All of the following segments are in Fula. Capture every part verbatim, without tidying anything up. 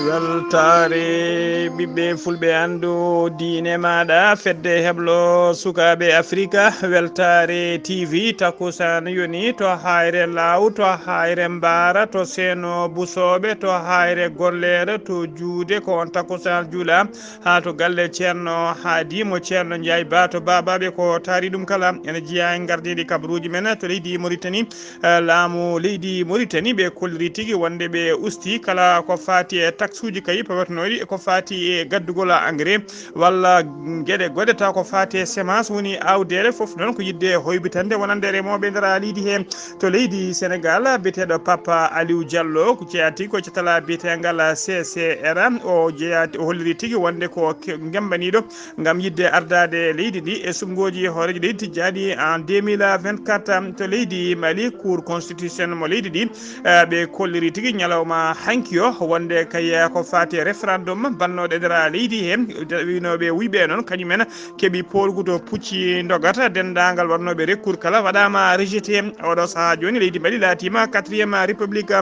Weltaare ɓiɓɓe fulɓe anndu diine maaɗa, fedde heblo sukaaɓe Afrika, weltaare T V, takkusaan yoni to Hayre Laaw, to Hayre Mbaara, to Seeno Busooɓe, to Hayre Golleere, to Juude, ko on takkusaan juula, haa to galle Ceerno Haadi mo Ceerno Njaay Ba to Baabaaɓe, ko taari ɗum kala. Ene jeyaa e ngardiiɗi kabaruuji men to leydi Moritani. Eh, laamu leydi Moritani ɓe kolliri tigi wonde ɓe usti kala ko faati e taxuuji kayi pawetenooɗi e ko faati e gaddugol engrais walla geɗe goɗɗe taw ko faati e semence woni awdeele fof noon ko yidde hoybitande wonande remooɓe nder leydi he to leydi Senegal biyeteeɗo Papa Aliou Diallo ko jeyaa tigi ko catal biyetengal C C R o jeyaa o holliri tigi wonde ko ke- ngembaniiɗo ngam yidde ardaade leydi ndi e suɓngooji hooreejo leydi tijjaaɗi en deux mille vingt-quatre to leydi Mali, Cour constitutionnelle mo leydi ndi, eh, ɓe kolliri tigi ñalawma hanki o wonde kay ko faati e référendum bannooɗo e nder leydi he, winooɓe wuyɓe noon, kañum en keɓi poolgu to pucci ndogata, denndaangal waɗnooɓe recours kala waɗaama rejeté. Oɗo sahaa jooni leydi Mali laatiima quatrième république.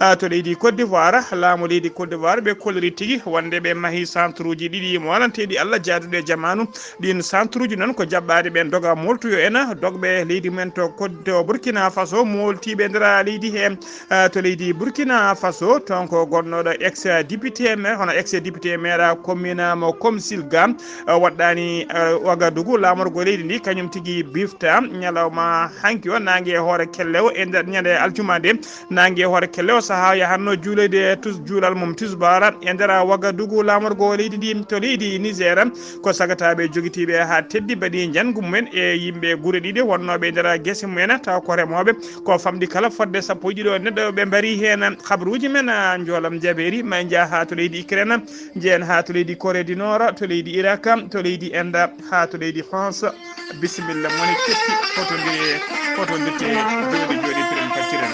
Ah, to leydi Côte d'Ivoire, laamu leydi Côte d'Ivoire ɓe kolliri tigi wonde ɓe mahi centre uji ɗiɗi mo walanteeɗi Allah jaaduɗo e jamaanu. Ɗin centre uji noon ko jaɓɓaaɗe ɓen doga moltoyo en dogɓe leydi mumen to Côte to Burkina Faso moltiiɓe nder leydi he. Ah, to leydi Burkina Faso toon ko gonnoɗo ex député maire hono ex député maire commune mo Komsilga, ah, waɗɗaani, ah, Wagadugu laamorgo leydi ndi kañum tigi bifta ñalawma hanki o naange e hoore kelle o e nder ñande aljuma nde. Naange hoore kelle o sahaa yahanno juulede tus juulal mum tisbaara e nder Wagadugu laamorgo leydi ndi to leydi Niger. Ko sagataaɓe jogitiiɓe haa teddi mbaɗi njanngu mumen e yimɓe gure ɗiɗi wonnooɓe e nder gese mumen taw ko remooɓe. Ko famɗi kala fodde sappo e ɗiɗo neɗɗo ɓe mbari heen. Habaruuji men, ah, njoolam jabeeri ma en njaha haa to leydi Ukraine, njehen haa to leydi Corée du Nord, to leydi Irak, to leydi Inde, haa to leydi France. Bisimilla, moni ketti, fotondire, fotondirte, jooɗi, jooɗi, piren, pacciren.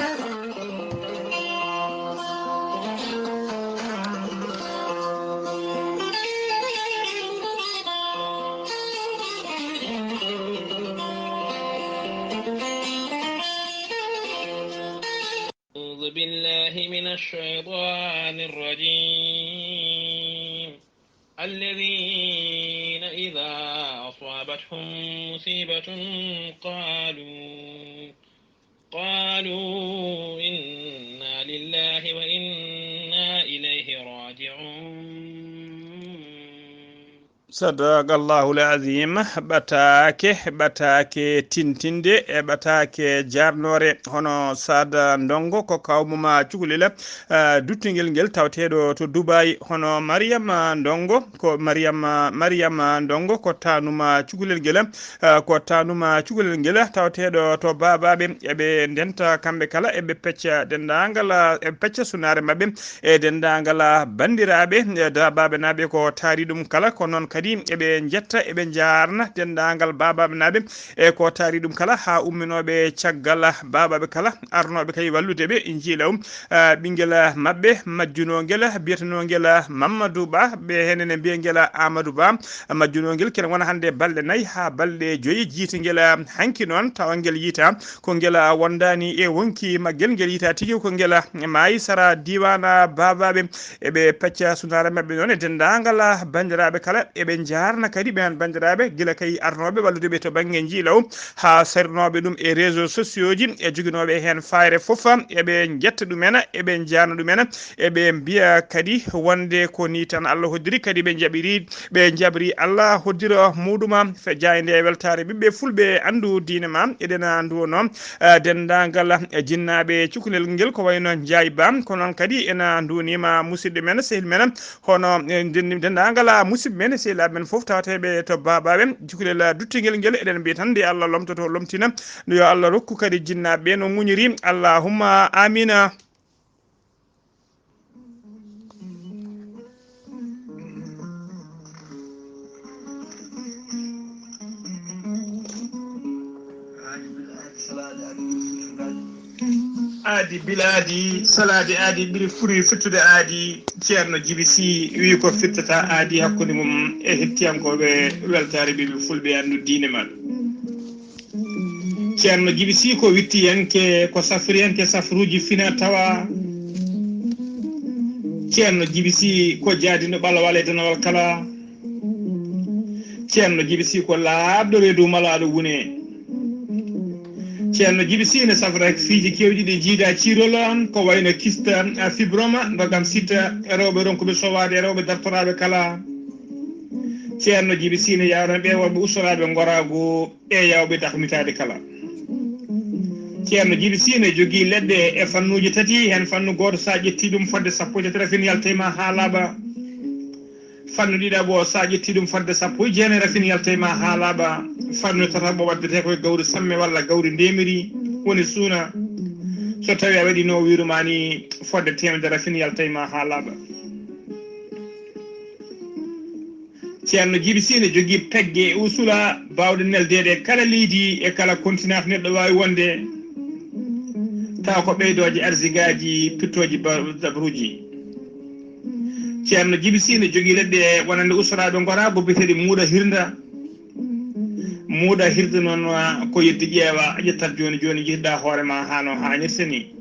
أعوذ بالله من الشيطان الرجيم. الذين إذا أصابتهم مصيبة قالوا، قالوا إنا لله وإنا إليه راجعون. Sadaqallahul azim, ɓataake, ɓataake tintinde e ɓataake jarnoore. Hono Sada Ndongo ko kawmuma cukalel, ah, duttungel ngel tawteeɗo to Dubai. Hono Mariama Ndongo, ko Mariama, Mariama Ndongo ko taanuma cukalel ngel, ah, ko taanuma cukalel ngel tawteeɗo to Baabaaɓe. Eɓe ndenta kamɓe kala, eɓe pecca denndaangal, ah, eɓe pecca sunaare maɓɓe. E denndaangal banndiraaɓe, e daabaaɓe naaɓe ko taari ɗum kala, ko noon kadi eɓe njetta, eɓe njaarna denndaangal baabaaɓe naaɓe e ko taari ɗum kala, haa umminooɓe caggal baabaaɓe kala, arnooɓe kay wallude ɓe, njiila um, ah, ɓinngel maɓɓe majjunoongel, biyetenoongel Mamadou Ba, ɓe heen ene mbiyangel Amadou Ba, majjunoongel kene wona hannde balɗe nayi haa balɗe joyi, jiitangel hanki noon, tawa ngel yiita. Ko ngel wondaani e wonki maggel, ngel yiita tigi ko ngel maayi sara diiwaan baabaaɓe. Eɓe pecca sunaare maɓɓe noon e denndaangal banndiraaɓe kala. Eɓe njaarna kadi ɓeen banndiraaɓe gila kay arnooɓe wallude ɓe to bannge njiilaw haa sarnooɓe ɗum e réseau sociaux ji e joginooɓe heen faayre fof. Eɓe njetta ɗumen, eɓe njaarna ɗumen, eɓe mbiya kadi wonde ko nii tan Allah hoddiri kadi ɓe njaɓiri. Ɓe njabri Allah hoddiro muɗuma fe jaaynde e weltaare ɓiɓɓe fulɓe anndu diine ma eɗen nduwono, eh, denndaangal, eh, jinnaaɓe cukalel ngel ko wayno Njaay Ba, ko noon kadi ena nduwniima musidɗo men, sehil men, hono, eh, nden-, denndaangal, ah, musidɓe men, sehilaaɓe men fof tawateeɓe to Baabaaɓe cukalel, ah, duttungel ngel eɗen mbiya tan nde Allah lomtoto lomtina, yo Allah rokku kadi jinnaaɓe ɓe no ŋuñiri, allahumma amina. Aadi bilaadi, salaade aadi ɓuri furi fittude aadi. Ceerno Jibi Si wi ko fittata aadi hakkunde mum e hettiyankooɓe weltaare ɓiɓɓe fulɓe anndu diine maɓɓe. Ceerno Jibi Si ko wittiyanke, ko safriyanke safruuji fina tawa. Ceerno Jibi Sih ko jaadinɗo ɓalawal e danawal kala. Ceerno Jibi Sih ko laaɓɗo reedu malaaɗo wune. Ceerno Jibi Sih ne safra fiiji keewɗi ɗi jiida ciirol, ko wayno kista, fibroma, ndogam sita, e rewɓe ronkuɓe sowaade, e rewɓe dartoraaɓe kala. Ceerno Jibi Sih ne yawna ɓe worɓe ustoraaɓe ngoraagu e yawɓe dahmitaade kala. Ceerno Jibi Sih ne jogii leɗɗe e fannuuji tati, heen fannu gooto, so a ƴettii ɗum, fodde sappo e tati rafin yalta e ma haa laaɓa. Fannu ɗiɗaɓo, so a ƴettii ɗum, fodde sappo e jeenayi rafin yalta e ma haa laaɓa. Fannu tataɓo waddetee ko e gawri samme walla gawri ndemiri, woni suuna. So tawii a waɗii no o wiiru ma ni, fodde teemedere rafin yalta e ma haa laaɓa. Ceerno Jibi Sih ne jogii pegge e usula baawɗe neldeede e kala leydi, e kala kontinent neɗɗo waawi wonde, tawa ko ɓeydooje arsigaaji, pittooji ba-, dabruuji. Ceerno Jibi Sih ne jogii leɗɗe wonande ustoraaɓe ngoraagu biyeteeɗi muuɗa hirnda. Muuɗa hirnda noon, ko yeddi ƴeewa, ƴettat jooni jooni, njehda hoore ma haa no haanirta ni.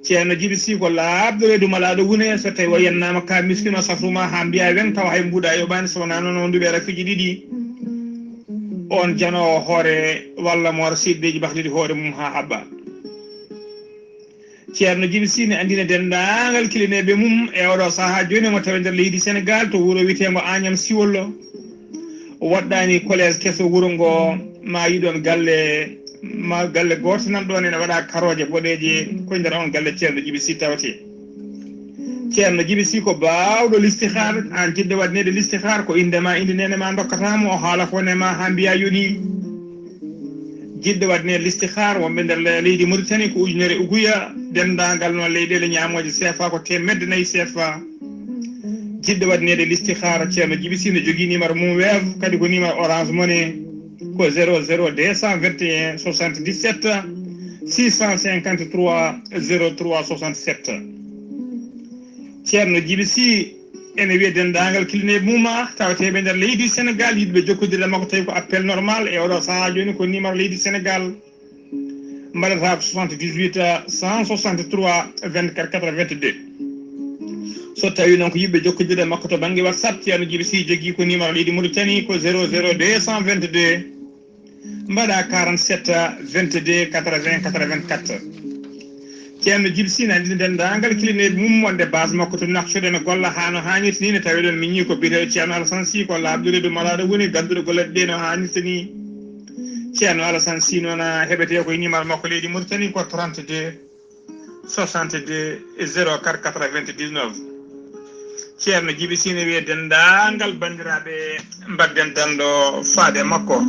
Ceerno Jibi Sih ko laaɓɗo reedu malaaɗo wune, so tawii o yennaama ka miskino safru ma haa mbiya weŋ, tawa hay mbuuɗa yoɓaani, so wonaa noon o nduɓe rafiiji ɗiɗi. On janoowo hoore walla mo wara seeddeeji bakliɗi hoore mum haa haɓɓa. Ceerno Jibi Sih ne anndina denndaangal kilineeɓe mum e oɗo sahaa jooni, mo tawi nder leydi Senegaal, to wuro wiyeteengo Agnam Siwollo. Waɗɗaani kolees keso wuro ngo, ma yiɗon galle, ma galle gooto nan ɗoon ene waɗa karooje boɗeeje, ko e nder on galle Ceerno Jibi Sih tawetee. Ceerno Jibi Sih ko baawɗo listihaar, aan jiɗɗo waɗneede listihaar, ko innde ma, innde neene ma ndokkata mo, o haala ko ne ma haa mbiya yoni. Jiɗɗo waɗneede listihaar, wonɓe nder le-, leydi Mauritanie ko ujunere uguya, denndaangal noon leyɗeele ñaamooje C F A ko teemedde nayi C F A. Jiɗɗo waɗneede listihaara, Ceerno Jibi Sih ne jogii numéro mum Wave, kadi ko numéro Orange Money, ko zéro zéro deux cent vingt et un soixante-dix-sept six cent cinquante-trois zéro trois soixante-sept. Ceerno Jibi Sih ene wiya denndaangal kilineeɓe mum, tawateeɓe nder leydi Senegaal, yiɗɓe jokkondirde makko, tawi ko appel normal e oɗo sahaa jooni, ko numéro leydi Senegaal. Mbaɗata ko soixante-dix-huit cent soixante-trois vingt-quatre quatre-vingt-deux. So tawii noon ko yiɗɓe jokkondirde makko to bannge WhatsApp, Ceerno Jibi Sih jogii ko numéro leydi Mauritanie ko zéro zéro deux cent vingt-deux, mbaɗa quarante-sept vingt-deux quatre-vingts quatre-vingt-quatre. Ceerno Jibi Sih ne anndina denndaangal kilineeɓe mum wonde base makko to Nouakchott ene golla haa no haanirta ni, ne tawi ɗoon miñi ko biyeteeɗo Ceerno Alassane Sy, ko laaɓɗo reedu malaaɗo woni, gannduɗo golleeji ɗi no haanirta ni. Ceerno Alassane Sy noon heɓetee ko e numéro makko leydi Mauritanie ko trente-deux soixante-deux zéro quatre quatre-vingt-dix-neuf. Ceerno Jibi Sih ne wiya denndaangal banndiraaɓe, mbaɗden danndo faade makko.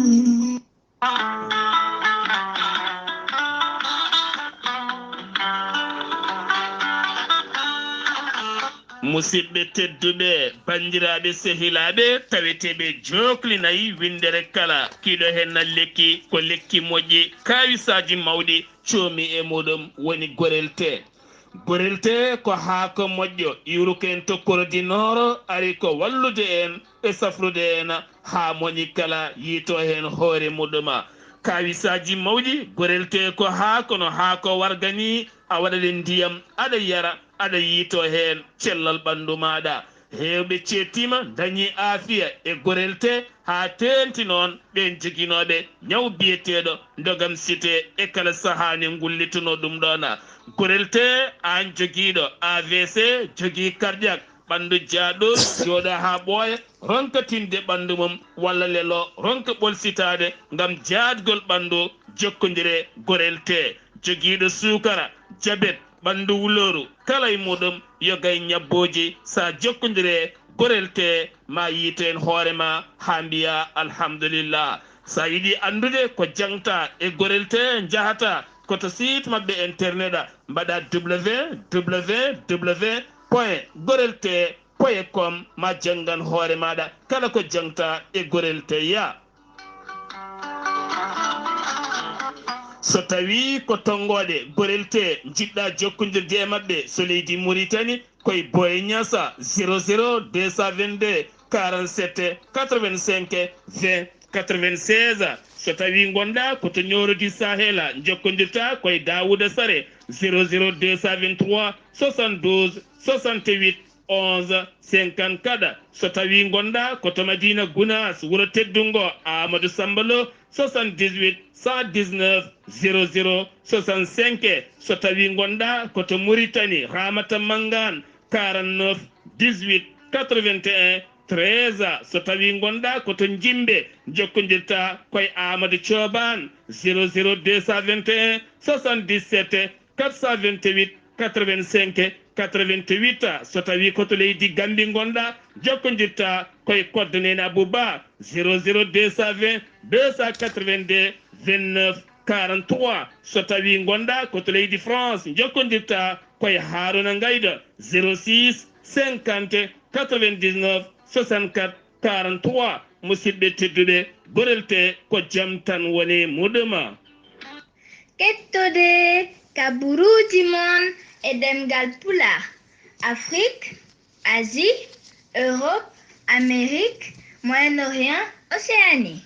Musidɓe tedduɓe, banndiraaɓe, sehilaaɓe, taweteeɓe jookli nayi winndere kala, kiiɗo heen na lekki, ko lekki moƴƴi, kaawisaaji mawɗi, coomi e muɗum woni gorel tee. Gorel tee ko haako moƴƴo, iwruko en to Koro di Nooro, ari ko wallude en e safrude en haa moñi kala yiito heen hoore muɗum. Kaawisaaji mawɗi, gorel tee ko haako no haako warga ni, a waɗat e ndiyam, aɗa yara, aɗa yiito heen cellal ɓanndu maaɗa. Heewɓe ceettiima, ndañi aafiya e gorel tee, haa teeŋti noon ɓeen joginooɓe ñaw biyeteeɗo ndogam site e kala sahaa ne ngullitunoo ɗum ɗoon. Gorel tee, aan jogiiɗo A V C, jogii cardiaque, ɓanndu jaaɗo, jooɗa haa ɓooya, ronka tinde ɓanndu mum, walla lelo, ronka ɓolsitaade ngam jaadgol ɓanndu, jokkondire gorel tee. Jogiiɗo suukara, jabet, ɓanndu wulooru, kala e muɗum yo gay ñabbooji, so a jokkondire gorel tee, ma yiito heen hoore ma haa mbiya alhamdulillah. So a yiɗi anndude ko jaŋta e gorel tee, njahata ko to site maɓɓe internet, mbaɗa W W W point gorel tee point com, ma janngan hoore maaɗa kala ko jaŋta e gorel tee. So tawii ko tonngooɗe gorel tee njiɗɗa jokkondirde e maɓɓe, so leydi Mauritanie, ko e Boye Niassa, zéro zéro deux cent vingt-deux quarante-sept quatre-vingt-cinq vingt. quatre-vingt-seize. So tawii ngonɗaa ko to Ñooro di Sahela, njokkondirtaa ko e Daawuda Sare, zéro zéro deux cent vingt-trois soixante-douze soixante-huit onze cinquante-quatre. So tawii ngonɗaa ko to Madina Gunaas, wuro teddungo Amadou Samba Lo, soixante-dix-huit cent dix-neuf zéro zéro soixante-cinq. So tawii ngonɗaa ko to Muritani, Ramata Mangaan, quarante-neuf dix-huit quatre-vingt-un treize. So tawii ngonɗaa ko to Njimbe, njokkondirtaa ko e Amadou Coobaan, zéro zéro deux cent vingt et un soixante-dix-sept quatre cent vingt-huit quatre-vingt-cinq quatre-vingt-huit. So tawii ko to leydi Gambi ngonɗaa, njokkondirtaa ko e Koddo Neene Abou Ba, zéro zéro deux cent vingt deux cent quatre-vingt-deux vingt-neuf quarante-trois. So tawii ngonɗaa ko to leydi France, njokkondirtaa ko e Haaruna Ngaydo, zéro six cinquante quatre-vingt-dix-neuf soixante-quatre quarante-trois. Musidɓe tedduɓe, gorel tee ko jam tan woni muɗum. Kettode kaburuuji mon e ɗemngal Pulaar, Afrique, Asie, Europe, Amérique, Moyen-Orient, Océanie.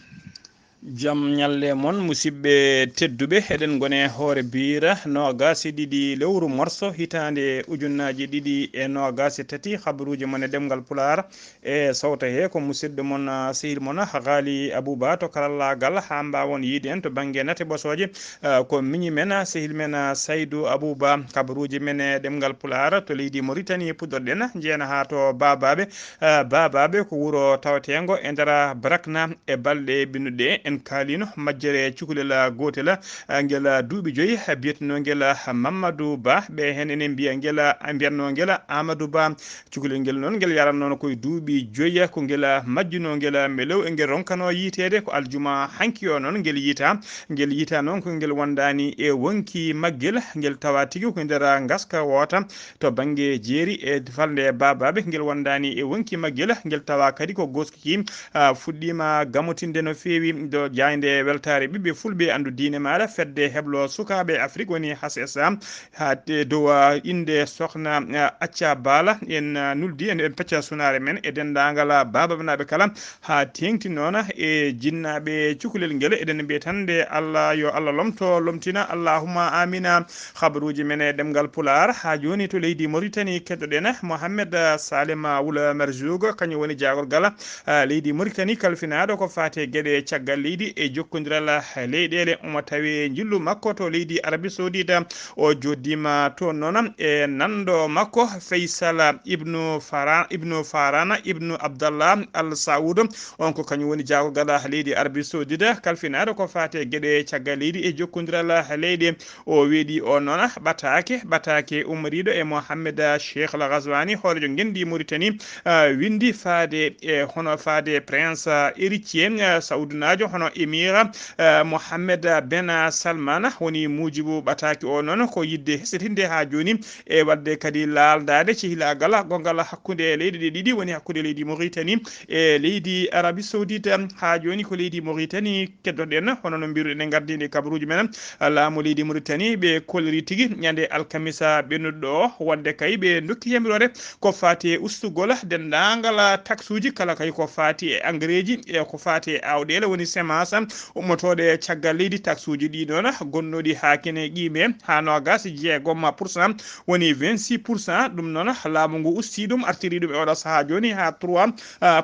Jam ñalle mon, musidɓe tedduɓe. Eɗen ngoni e hoore biire noogaas e ɗiɗi lewru morso hitaande ujunnaaji ɗiɗi e noogaas e tati. Habaruuji mon e ɗemngal Pulaar e sawta he ko musidɗo mon, ah, sehil mon, ah, Ghali Abouba to karallaagal, haa mbaawon yiide en to bannge nate ɓosooje. Ah, ko miñi men, ah, sehil men, ah, Saydou Abouba. Habaruuji men e ɗemngal Pulaar to leydi Mauritanie puɗɗorɗen, njeena haa to Baabaaɓe. Ah, Baabaaɓe ko wuro tawteengo e nder Brakna. E balɗe ɓennuɗe, en kaalino majjere cukalel gootel, ah, ngel, ah, duuɓi joyi, ah, biyetenoo ngel, ah, Mamadou Ba. Ɓe heen ene mbiya ngel, ah, mbiyatnoo ngel Amadou Ba. Cukalel ngel noon, ngel yaran noon koye duuɓi joyi, ko ngel, ah, majjunoo ngel, ah, melew, e ngel ronkanoo yiiteede ko aljuma hanki o noon ngel yiita. Ngel yiita noon ko ngel wondaani e wonki maggel, ngel tawa tigi ko nder, ah, ngaska woota to bannge jeeri e falnde Baabaaɓe. Ngel wondaani e wonki maggel, ngel tawa kadi ko goskiki, ah, fuɗɗiima gamotinde no feewi. Do jaaynde weltaare ɓiɓɓe fulɓe anndu diine maaɗa, fedde heblo sukaaɓe Afrik woni H S A, haa te dow, ah, innde sohna, ah, Acca Baala. En, ah, nuldi, en, en pecca sunaare men e denndaangal, ah, Baabaaɓe naaɓe kala, haa teeŋti noon e jinnaaɓe cukalel ngel. Eɗen mbiya tan nde Allah, yo Allah lomto, lomtina, allahumma amina. Habaruuji men e ɗemngal Pulaar haa jooni to leydi Mauritanie, keɗoɗen Mohamed, ah, Salem, ah, Wul Marzoug, kañum woni jaagorgal, ah, leydi Mauritanie kalfinaaɗo ko faati e geɗe caggal leydi e jokkondiral, ah, leyɗeele. Omo tawi njillu makko to leydi Arabie Saoudite. O jooɗiima toon noon e nanndo makko Faysal ibnu Fara-, ibnu Farana ibnu Abdallah Al Saoud. On ko kañum woni jaagorgal leydi Arabie Saoudite kalfinaaɗo ko faati e geɗe caggal leydi e jokkondiral leyɗe. O weeɗi o noon ɓataake, ɓataake ummoriiɗo e Mohamed Cheikh Al Ghazouani, hooreejo ngenndi Mauritanie, ah, winndi faade e hono faade prince, ah, héritier, ah, saoudnaajo, hono émir, ah, Mohamed Ben Salman. Woni muujibu ɓataake o noon ko yiɗde hesɗitinde haa jooni e waɗde kadi laaldaade cehilaagal gonngal hakkunde leyɗe ɗe ɗiɗi, woni hakkunde leydi Mauritanie e leydi Arabie Saoudite. Haa jooni ko leydi Mauritanie keddoɗen, hono no mbiruɗen e ngardiiɗe kabaruuji men. Laamu leydi Mauritanie ɓe kolliri tigi ñande alkamisa ɓennuɗo o, wonde kay ɓe ndokki yamiroore ko faati e ustugol denndaangal taksuuji kala kay ko faati e engrais ji e ko faati e aawɗeele woni semence ummotooɗe caggal leydi. Taksuuji ɗi noon gonnoɗi haa kene qiime haa noogaas e jeegom pour cent, woni vingt-six pour cent. Ɗum noon laamu ngu usti ɗum, artiri ɗum e oɗo sahaa jooni haa trois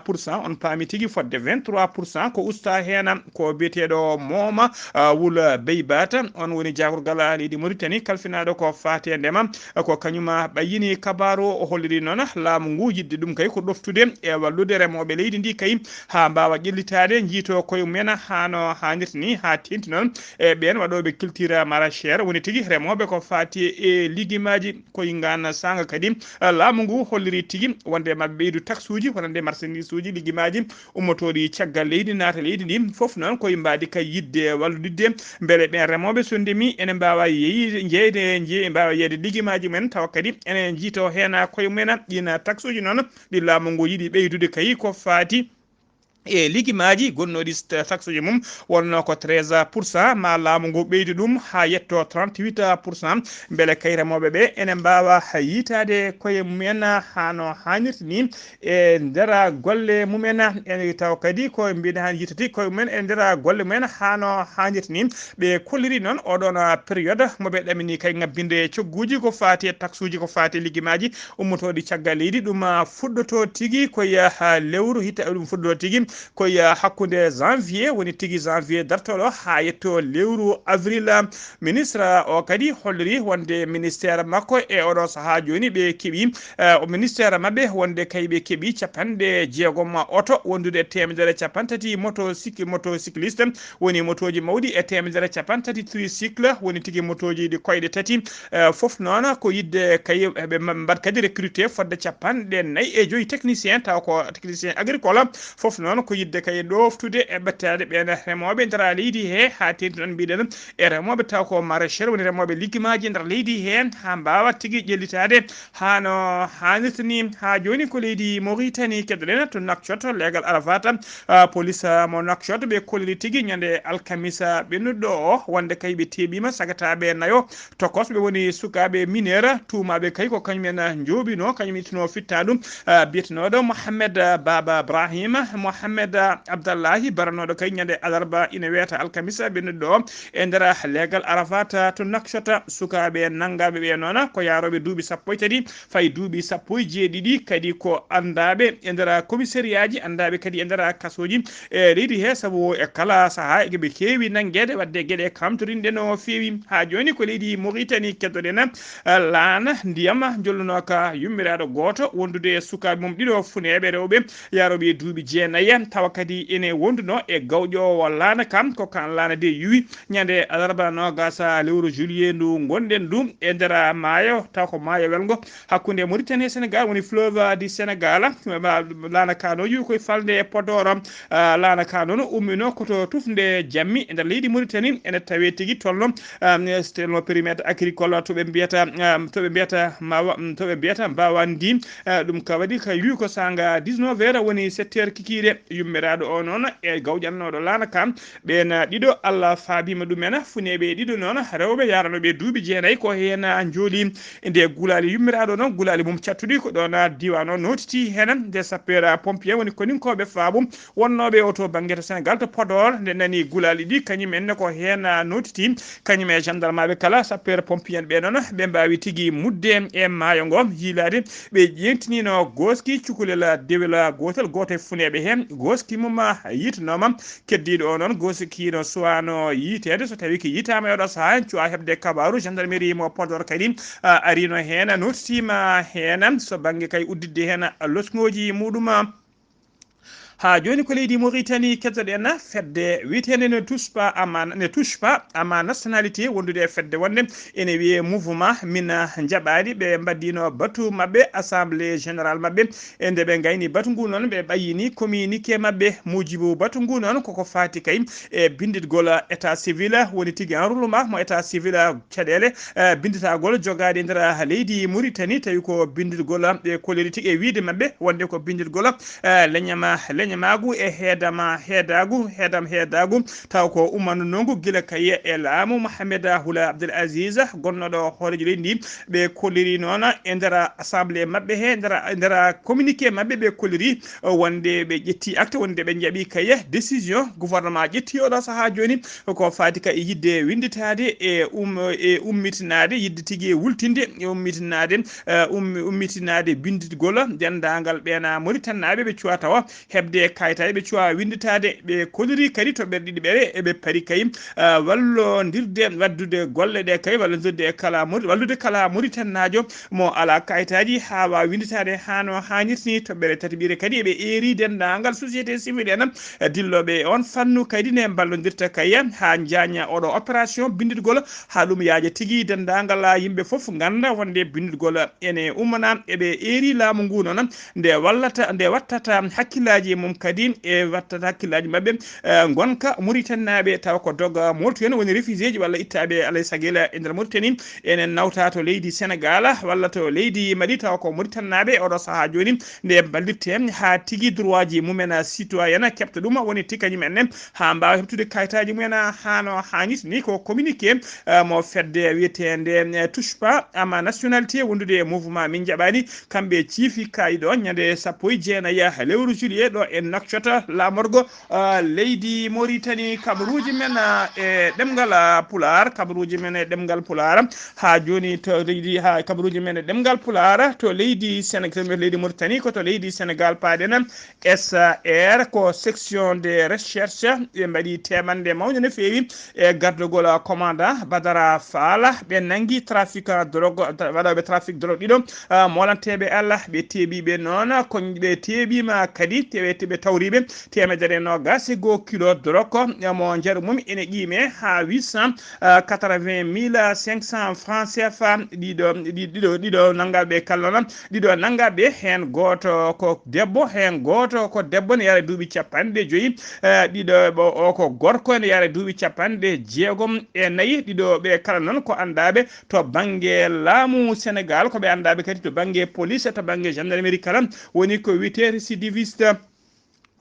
pour cent. On paami tigi fodde vingt-trois pour cent ko usta heen ko biyeteeɗo Mooma, ah, Wul Beybata. On woni jaagorgal leydi Mauritanie kalfinaaɗo ko faati e ndema. Ko kañum ɓayyini kabaaru o, holliri noon laamu ngu yiɗde ɗum kay ko ɗoftude e wallude remooɓe leydi ndi kay haa mbaawa ƴellitaade, njiitoo koye mumen haa no haanirta ni, haa teeŋti noon e ɓeen waɗooɓe culture maraîchère, woni tigi remooɓe ko faati e ligimaaji. Koye ngaan saanga kadi, ah, laamu ngu holliri tigi wonde maɓɓe ɓeydu taksuuji wonande marchandise uji, ligimaaji ummotooɗi caggal leydi naata leydi ndi. Fof noon koye mbaadi kay yiɗde wallodidde mbele ɓeen remooɓe so ndemi ene mbaawa yeyi-, jeyde, jey-, mbaawa yeeyde ligimaaji mumen, tawa kadi ene njiitoo heen koye mumen. Ɗiin taksuuji noon ɗi laamu ngu yiɗi ɓeydude kay ko faati e ligimaaji gonnooɗi st- taxe uji mum wonnoo ko treize pour cent, ma laamu ngu ɓeydu ɗum haa yetto trente-huit pour cent, mbele kay remooɓe ɓe ene mbaawa yiytaade koye mumen hano haanirta ni e nder golle mumen. Ene taw kadi ko mbiɗa han yiytati koye mumen e nder golle mumen hano haanirta ni. Ɓe kolliri noon oɗon période mo ɓe ɗamini kay ngabbinde cogguuji ko faati e taxe uji, ko faati e ligimaaji ummotooɗi caggal leydi. Ɗum, ah, fuɗɗoto tigi ko yaha lewru hita, ɗum fuɗɗoto tigi ko yaha hakkunde janvier, woni tigi janvier dartoɗo haa yetto lewru avril. Ministre o kadi holliri wonde ministère makko e oɗo sahaa jooni ɓe keɓi, eh, o ministère maɓɓe wonde kay ɓe keɓi capanɗe jeegom oto wondude e teemedere capantati moto cyc-, motocycliste, woni motooji mawɗi e teemedere capantati tricycle, woni tigi motooji ɗi koyɗe tati. Eh, fof noon ko yidde kay ɓe ma-, mbaɗ kadi recruté fodde capanɗe nayi e joyi technicien, taw ko technicien agricole. Fof noon ko yidde kay ɗoftude e ɓettaade ɓeen remooɓe nder leydi he, haa teeŋti noon mbiɗen e remooɓe taw ko maraîchère, woni remooɓe ligimaaji nder leydi he, haa mbaawa tigi ƴellitaade hano haanirta ni. Haa jooni ko leydi Mauritanie keɗoɗen to Nouakchott, leegal Arafat, ah, police, ah, mo Nouakchott ɓe kolliri tigi ñande alkamisa ɓennuɗo o wonde kay ɓe teɓima sagataaɓe nayo tokosɓe woni sukaaɓe mineur tuumaaɓe kay ko kañum en, ah, njooɓino, kañum ittuno fittaandu, ah, biyetenooɗo Mohamed, ah, Baba Brahim. Mohamed, ah, Abdallahi baranooɗo kay ñande alarba ina weeta alkamisa ɓennuɗo o e nder leegal Arafat, ah, to Nouakchott. Sukaaɓe nanngaaɓe ɓe noon ko yaarooɓe duuɓi sappo e tati fayi duuɓi sappo e jeeɗiɗi, kadi ko anndaaɓe e nder commissariat ji, anndaaɓe kadi e nder kasooji e leydi he, sabu e kala sahaa eɓe keewi nanngeede, waɗde geɗe kamtorinɗe no feewi. Haa jooni ko leydi Mauritanie keddoɗen, eh, laana ndiyam jollunoka yummiraaɗo gooto wondude e sukaaɓe mum ɗiɗo funeeɓe rewɓe yaarooɓe e duuɓi jeenayi, tawa kadi ene wonduno e gawƴoowo laana kam, ko kan laana de yuwi ñande alarba noogas lewru juillet ndu ngonɗen ndu e nder maayo, taw ko maayo welngo hakkunde Mauritanie e Sénégal, woni fleuve du Sénégal. Ma-, laana ka noon yuwi koye falnde e Podor. Ah, laana ka noon ummino ko to tufnde jammi e nder leydi Mauritanie, ene tawe tigi tolno, ah, tolno périmètre agricole to ɓe mbiyata, ah, to ɓe mbiyata mawa, mm, to ɓe mbiyata Mbawandi. Ah, ɗum ka waɗi ka yuwi ko sanga dix-neuf heures woni sept heures kikiiɗe. Yummiraaɗo o noon e gawƴannooɗo laana ka, ɓeen ɗiɗo Allah faabima ɗumen, funeeɓe ɗiɗo noon rewɓe yaranooɓe duuɓi jeenayi ko heen njooli. E nde gulaali yummiraaɗo noon, gulaali mum cattuɗi ko ɗoon diiwaan o nootiti heen. Nde sapeur pompier woni koninkooɓe faabu wonnooɓe o to bannge to Sénégal to Podor, nde nani gulaali ɗi kañum en ne ko heen nootiti, kañum e gendarmaaɓe kala sapeur pompier en ɓe noon ɓe mbaawi tigi mudde e maayo ngo, yiilaade ɓe ƴeentiniino gooski cukalel dewel gootel, gooto e funeeɓe heen gooski mum yiytanooma. Keddiiɗo o noon gooski no suwaano yiyteede, so tawii ko yiytaama e oɗo sahaa en cuwaa heɓde kabaaru. Gendarmerie mo Podor kadi, ah, ariino heen, nootitiima heen so bannge kay udditde heen losngooji muɗum. Haa jooni ko leydi Mauritanie keddoɗen fedde wiyeteende ne touche pas à ma, ne touche pas à ma nationalité, wondude e fedde wonde ene wiyee mouvement min njaɓaani. Ɓe mbaɗdiino batu maɓɓe, assemblée générale maɓɓe. E nde ɓe ngayni batu ngu noon, ɓe ɓayyini communiqué maɓɓe. Muujibu batu ngu noon koko faati kay e binnditgol état civil, woni tigi enrôlement mo état civil caɗeele, eh, binnditagol jogaade e nder leydi Mauritanie, tawi ko binnditgol ɓe kolliri tigi e wiyde maɓɓe wonde ko binnditgol, eh, leñama, leñamaagu e heedama, heedaagu, heedam, heedaagu, taw ko ummanunoogu gila kay e laamu Mohamed Ould Abdel Aziz, gonnooɗo hooreejo leydi ndi. Ɓe kolliri noon e nder assemblée maɓɓe he, nder, nder communiqué maɓɓe, ɓe kolliri wonde ɓe ƴetti acte, wonde ɓe njaɓi kay décision gouvernement ƴetti oɗo sahaa jooni, ko faati ka e yidde winnditaade e um-, e ummitinaade, yidde tigi e wultinde, e ummitinaade, eh, ummi-, ummitinaade binnditgol denndaangal ɓeena Mauritanie naaɓe ɓe cuwa tawa heɓde kayitaaji, ɓe cuwa winnditaade. Ɓe kolliri kadi toɓɓere ɗiɗi ɓere eɓe pari kay, ah, wallondirde, waɗdude golle ɗe kay, wallondirde e kala Maurit-, wallude kala Mauritannaajo mo alaa kayitaaji haa waawa winnditaade haa no haanirta ni. Toɓɓere tati ɓire kadi eɓe eeri denndaangal société civil en, eh, dillooɓe e on fannu kadi ne mballondirta kay haa njaaña oɗo opération binnditgol haa ɗum yaaja tigi denndaangal yimɓe fof ngannda wonde binnditgol ene ummana. Eɓe eeri laamu ngu noon nde wallata, nde wattata hakkillaaji mum kadi e wattata hakkillaaji maɓɓe. Eh, ngonka Mauritanie naaɓe tawa ko doga moltu en woni réfugiéji walla ittaaɓe alay sagel e nder Mauritanie, enen nawta to leydi Sénégal walla to leydi Mali tawa ko Mauritanie naaɓe oɗo sahaa jooni nde ballitte haa tigi droitji mumen citoyen keɓta ɗum woni ti kañum en ne haa mbaawa heɓtude kayitaaji mumen hano haanit. Ni ko communiqué eh, mo fedde wiyeteende eh, Touche Pas ama nationalité wondude e mouvement min jaɓani kamɓe ciifi kaayi ɗo ñande sappo e jeenayi lewru juillet ɗo e Nouakchott laamorgo ah, leydi Mauritanie kabaruuji men ah, e ɗemngal ah, Pulaar, kabaruuji men e ɗemngal Pulaar. Haa jooni to leydi, haa kabaruuji men e ɗemngal Pulaar to leydi Sénégal, leydi Mauritanie ko to leydi Sénégal paaɗen. S R ko section de recherche, ɓe mbaɗi teemanɗe mawnde no feewi e gardogol commandant Badara Fall. Ɓe nanngi trafic drogue, waɗooɓe trafic drogue ɗiɗo, ah, molanteeɓe Allah, ɓe teeɓiiɓe noon, ko ɓe teeɓiima kadi, ɓe, ɓe tawriiɓe teemedere e noogaas e goo kilo drogue, mo njaru mum ene qiime haa huit cent quatre-vingt mille cinq cents francs C F A. Ɗiɗo, ɗi-, ɗiɗo, ɗiɗo nanngaaɓe kala noon, ɗiɗo nanngaaɓe, heen gooto ko debbo, heen gooto ko debbo ne yara duuɓi capanɗe joyi, eh, ɗiɗo ɓo-, o ko gorko ne yara duuɓi capanɗe jeegom e nayi, ɗiɗo ɓe kala noon ko anndaaɓe to bannge laamu Sénégal, ko ɓe anndaaɓe kadi to bannge police, to bannge gendarmerie kala, woni ko wiyetee récidiviste.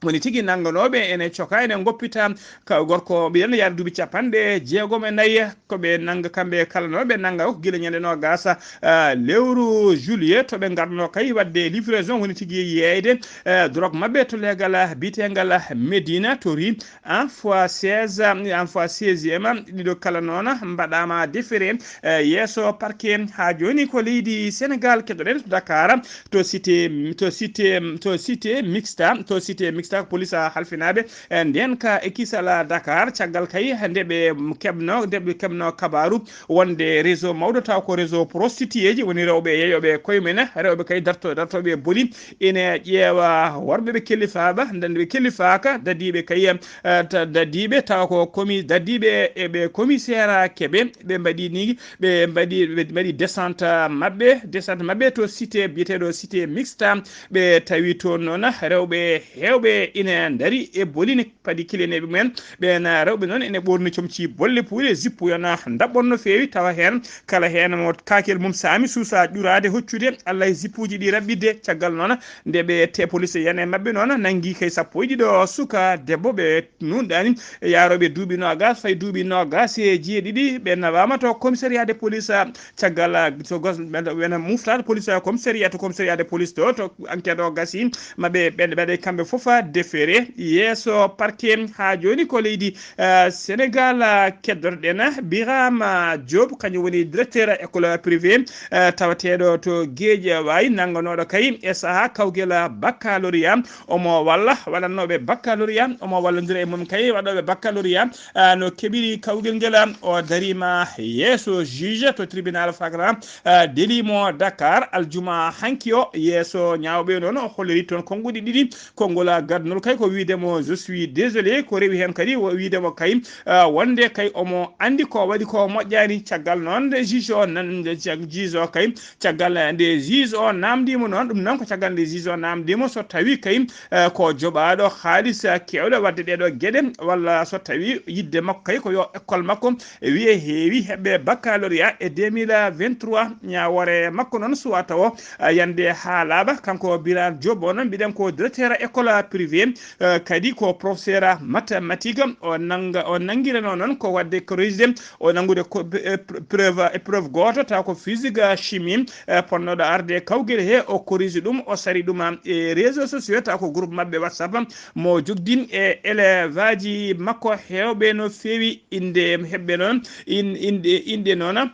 Woni tigi nannganooɓe ene coka, ene ngoppita ka gorko mbiyen yaade duuɓi capanɗe jeegom e nayi, ko ɓe nannga kamɓe kala noon, ɓe nannga ko gila ñande noogaas, ah, lewru juillet, to ɓe ngarno kay waɗde livraison, woni tigi yeeyde, eh, drogue maɓɓe to leegal biyeteengal Médina, to rue Anfa seize, Anfa seizième, ɗiɗo kala noon mbaɗaama déféré, eh, yeeso parquet. Haa jooni ko leydi Sénégal, keɗoɗen to Dakar, to cité, to cité, to cité mixta, to cité mixta ko police halfinaaɓe, eh, ndeen ka e kisal Dakar, caggal kay nde ɓe keɓno, nde ɓe keɓno kabaaru wonde réseau mawɗo taw ko réseau prostituéeji, woni rewɓe yeeyooɓe koye mumen, rewɓe kay darto-, dartooɓe boli, ene ƴeewa worɓe ɓe kellifaama, nde ɓe kellifaaka, dadiiɓe kay, eh, ta-, dadiiɓe tawa ko komi-, dadiiɓe e ɓe commissaire keɓe, ɓe mbaɗi ni, ɓe mbaɗi, ɓe mbaɗi descente maɓɓe, descente maɓɓe to cité biyeteeɗo cité mixta, ɓe tawi toon noon rewɓe heewɓe ina ndari e boli ne padi kiliyaneeɓe mumen. Ɓeen rewɓe noon ene ɓoorni comci bolle puule, zippu yana ndaɓɓon no feewi, tawa heen kala heen mo kaakel mum saami suusa ƴuraade hoccude Allah e zippuuji ɗi raɓɓiɗde. Caggal noon nde ɓe te police yana e maɓɓe noon nanngi kay sappo e ɗiɗo suka debbo ɓe nuunɗaani e yaarooɓe duuɓi noogaas fayi duuɓi noogaas e jeeɗiɗi, ɓe nawaama to commissariat de police. Caggal, ah, so gas-, ɓen ɗo wena muftaade police, ah, commissariat to commissariat de police to, to enquête o gasi, maɓe ɓen ɓeɗe kamɓe fof, ah, déféré yeeso parquet. Haa jooni ko leydi, ah, Sénégal, ah, keddotoɗen Birama Diop, kañum woni directeur école privé, ah, tawateeɗo to Guédiawaye, nannganooɗo kay e sahaa kawgel baccalauréat, omo walla waɗannooɓe baccalauréat, omo wallondira e mum kay waɗooɓe baccalauréat, ah, no keɓiri kawgel ngel, ah, o dariima yeeso juge to tribunal flagrant, ah, délit mo Dakar, aljuma hanki o, yeeso ñaawɓe noon o holliri toon konnguɗi ɗiɗi, konngol gadnol kay ko wiide mo, "Je suis désolé," ko rewi heen kadi o wiide mo kay, ah, wonde kay omo anndi ko waɗi ko moƴƴaani. Caggal noon nde juge o nan-, nde jag-, juge o kay, caggal nde juge o naamndiima noon, ɗum noon ko caggal nde juge o naamndiima so tawi kay eh, ko joɓaaɗo haalis, eh, keewɗo waɗde ɗee ɗoo geɗe, walla so tawii yiɗde makko kay ko yo école makko, eh, wiyee heewi heɓɓe baccalauréat e deux mille vingt-trois. Ñaawoore makko noon suwaa tawo, eh, yande haa laaɓa. Kanko Birame Diop o noon, mbiɗen ko directeur école privé, eh, kadi ko professeur mathématique. O nannga, o nanngiranoo noon ko waɗde corrigé, o nanngude ko, eh, preuve, épreuve gooto, taw ko physique, eh, chimie, eh, potnooɗo arde e kawgel he, o corrige ɗum, o sari ɗum e réseaux sociaux, taw ko groupe maɓɓe WhatsApp mo jogdi e élève aji makko heewɓe no feewi. Innde heɓɓe noon, in-, innde, innde noon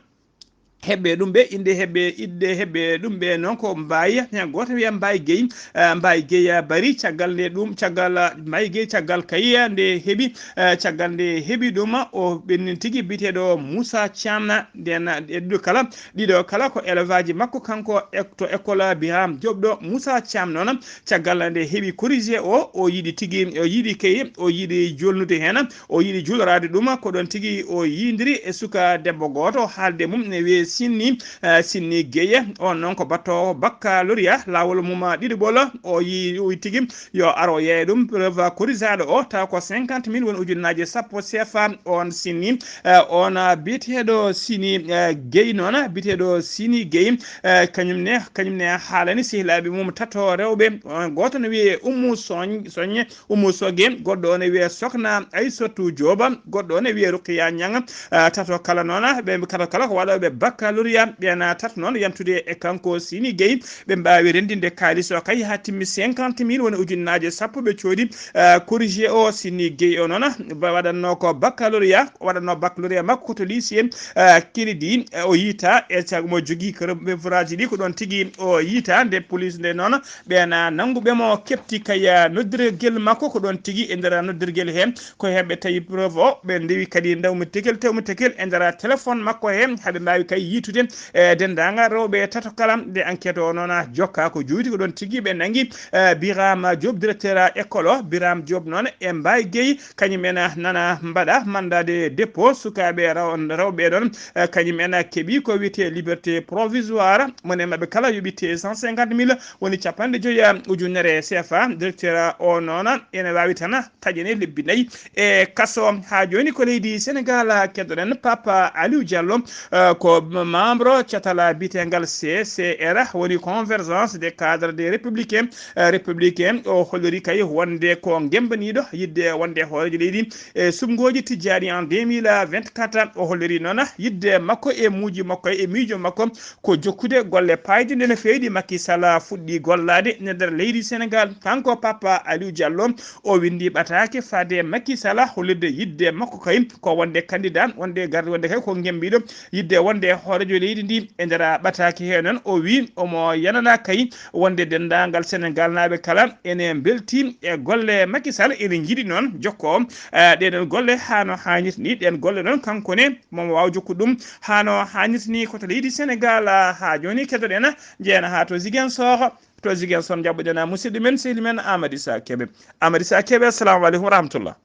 heɓɓe ɗum ɓe, innde heɓɓe, innde heɓɓe ɗum ɓe noon ko Mbaye, heen gooto wiya Mbaye Gueye, eh, Mbaye Gueye Bari, caggal nde ɗum, caggal, eh, Mbaye Gueye, caggal kay nde heɓi, eh, caggal nde heɓi ɗum, o ɓennin tigi biyeteeɗo Moussa Thiam, nden e ɗiɗo kala, ɗiɗo kala ko élève aji makko, kanko e, to école Birame Diop ɗo, Moussa Thiam noon, caggal nde heɓi corrigé o, o yiɗi tigi, o yiɗi kay, o yiɗi jolnude heen, o yiɗi juloraade ɗum, ko ɗoon tigi o yiyndiri e suka debbo gooto, haalde mum ne wiyee Sinni, eh, Sinni Gueye, on noon ko battoowo baccalauréat, laawol mum ɗiɗiɓol, o yi, o yi tigi yo ar o yeeya ɗum, preuve corrigeaɗo o, taw ko cinquante mille woni ujunnaaje sappo C F A, on Sinni, eh, on, ah, biyeteeɗo Sini, eh, Gueye noon, biyeteeɗo Sini Gueye, eh, kañum ne, kañum ne haalani sehilaaɓe mum tato rewɓe, on gooto ne wiyee Oumou Sogne, Sogne, Oumou Sogue, goɗɗo o ne wiyee Sokna Aissatou Diop, goɗɗo o ne wiyee Rukiya Niang, ah, tato kala noon, ɓe tato kala ko waɗooɓe baccalauréat, ɓeen tato noon yantude e kanko Sini Gueye, ɓe mbaawi renndinde kaalis o kay haa timmi cinquante mille woni ujunnaaje sappo ɓe coodi, ah, corrigé o Sini Gueye o noon, ba-, waɗatnoo ko baccalauréat, o waɗatnoo baccalauréat makko ko to lycée, ah, Kennedy, eh, o yiita e cag-, mo jogii ko rewɓe furaaji ɗi ko ɗoon tigi o yiita nde police nde noon, ɓeen, ah, nannguɓe mo keɓti kay, ah, noddirgel makko ko ɗoon tigi e nder noddirgel he, ko heen ɓe tawi preuve o, ɓe ndewi kadi ndawmi tekel, tewmi tekel e nder téléphone makko he, haɓe mbaawi kay yiitude, eh, denndaangal rewɓe tato kala. Nde enquête o noon jokka ko juuti ko ɗoon tigi ɓe nanngi, eh, Birame Diop, directeur école o, Birame Diop noon e Mbaye Gueye, kañum en nana mbaɗa mandat de dépôt, sukaaɓe raw-, rewɓe ɗoon, eh, kañum en keɓi ko wiyetee liberté provisoire, moni e maɓɓe kala yoɓi te cent cinquante mille, woni capanɗe joyi ujunere C F A. Directeur o noon ene waawi tan taƴene lebbi nayi e kaso. Haa jooni ko leydi Senegal keddoɗen Papa Aliou Diallo, eh, ko membre catal biyetengal C C R, woni Convergence des cadres des républicains, eh, républicains. O holliri kay wonde ko gembaniiɗo yiɗde wonde hooreejo leydi e suɓngooji tijjaani en deux mille vingt-quatre. O holliri noon yiɗde makko e muuji makko e miijo makko ko jokkude golle paayɗe. Nde no feewɗi, Macky Sall fuɗɗi gollaade e nder leydi Senegal. Kanko Papa Aliou Diallo, o winndi ɓataake faade Macky Sall hollirde yiɗde makko kay ko wonde candidat, wonde garde, wonde kay ko gembiiɗo yiɗde wonde hooreejo leydi ndi. E nder ɓataake he noon, o wi omo yanana kay wonde denndaangal Senegal naaɓe kala ene mbelti e golle Macky Sall, ene njiɗi noon jokko, eh, ɗeɗon golle haa no haanirta ni. Ɗeen golle noon kanko ne momo waawa jokkude ɗum haa no haanirta ni ko to leydi Senegal. Haa jooni keddoɗen, njeyen haa to Ziguinchor. To Ziguinchor njaɓɓoɗen musidɗo men, sehil men Amady Sa Kébé. Amady Sa Kébé, assalamu aleykum wa rahmatullah.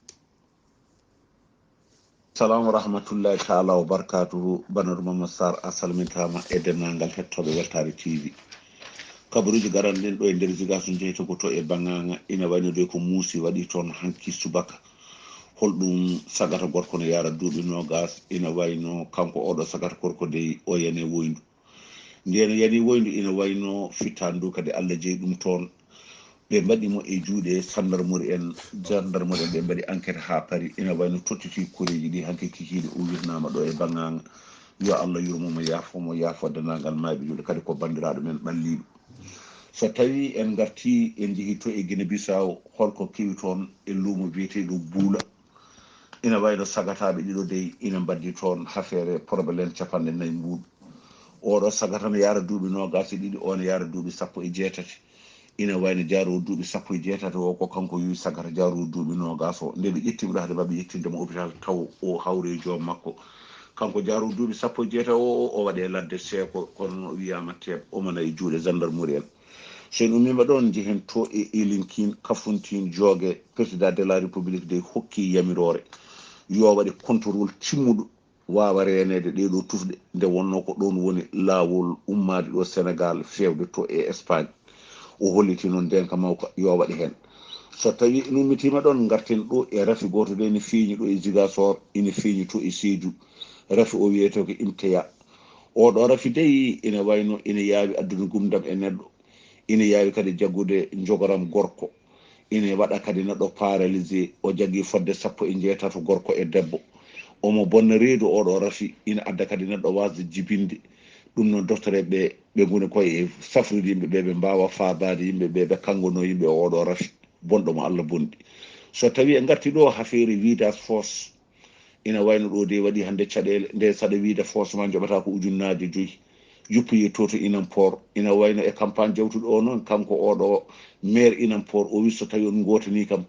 Salam wa rahmatullahi taala wa barakatuhu. Banaɗo Mama Sarr, a salmintama e denndaangal hettooɓe Weltaare T V. Kabaruuji garanɗen ɗo e nder Ziguinchor, jeytogo to e Banganga, ina wayno de ko muusi waɗi toon hanki subaka. Holɗum sagata gorko no yaara duuɓi noogas, ina wayno kanko oɗo sagata gorko dey o yani woyndu. Ndeen yani woyndu ina wayno fittaandu ndu kadi Allah jeyi ɗum toon. Ɓe mbaɗi mo e juuɗe sandarmori en, jandarmori en, ɓe mbaɗi enquête haa paari. Ina wayno tottiti koreeji ɗi hanki kikiiɗe o wirnaama ɗo e Banganga. Yo Allah yurmo mo, yaafo mo, yaafo denndaangal maayɓe juulde, kadi ko banndiraaɗo men ɓalliiɗo. So tawii en ngartii, en njehii to e Guinée Bissau, holko kewi toon e luumo biyeteeɗo Buula? Ina wayno sagataaɓe ɗiɗo dey ina mbaɗdi toon hafeere probléme capanɗe nayi mbuuɗu. Oɗo sagata no yaara duuɓi noogas e ɗiɗi, o no yaara duuɓi sappo e jeetati. Ina wayno jaaroowo duuɓi sappo e jeetati o, ko kanko yowi sagata jaaroowo duuɓi noogas o. Nde ɓe ƴetti mo ɗo, hade maɓɓe yettinde mo hôpital, taw o hawri e joom makko. Kanko jaaroowo duuɓi sappo e jeetati o, o, o waɗe ladde seeko, kono noon o wiyaama teeɓ, omo nayi juuɗe gendarmerie en. So en ummiima ɗoon, njehen to e Elinkin, Kafountine, Jooge, Président de la République dey hokki yamiroore yo waɗe contrôle timmuɗo, waawa reeneede ɗee ɗoo tufɗe, nde wonnoo ko ɗoon woni laawol ummaade ɗo Senegal feewde to e Espagne. O holliti noon ndeenka mawka yo waɗe heen. So tawii en ummitiima ɗoon, ngarten ɗo e rafi gooto de ene feeñi ɗo e Ziguinchor, ene feeñi to e Sédhiou. Rafi o wiyetee ko IMTEA. Oɗo rafi dey ene wayno ene yaawi addude ngumndam e neɗɗo. Ina yaawi kadi jaggude njogoram gorko. Ina waɗa kadi neɗɗo paralysé, o jaggi fodde sappo e jeetato gorko e debbo. Omo bonna reedu oɗo rafi, ina adda kadi neɗɗo wasde jibinde. Ɗum noon, doftoreeɓe ɓe, ɓe ngoni koye e safrude yimɓe ɓe, ɓe mbaawa faabaade yimɓe ɓe, ɓe kannganoo yimɓe e oɗo rafi bonɗo mo Allah bonɗi. So tawii en ngartii ɗo, hafeere vidage fosse, ina wayno ɗo de waɗi hannde caɗeele, nde saɗa wiide forcément njoɓata ko ujunnaaje joyi. Yuppoyi to to Inampor, ina wayno e campagne jawtuɗo o noon, kanko oɗo maire Inampor, o wi so tawi on ngootanii kam,